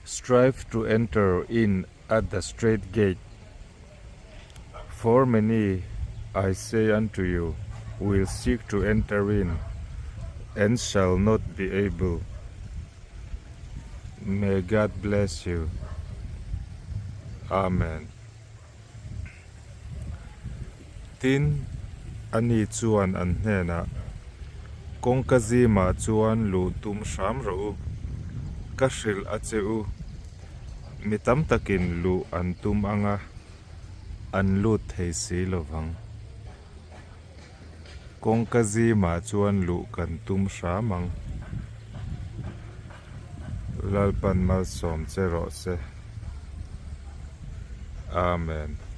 Strive to enter in at the strait gate, for many, I say unto you, will seek to enter in, and shall not be able. May God bless you. Amen. Tin, ani chuan an hnenah, Kawngka zimah chuan luh tum hram rawh u, ka hrilh a che u. Mi tam takin luh an tum ang a, an lut thei si lo vang. Kawngka zimah chuan luh kan tum hram ang. Lalpan malsawm che rawh se. Amen.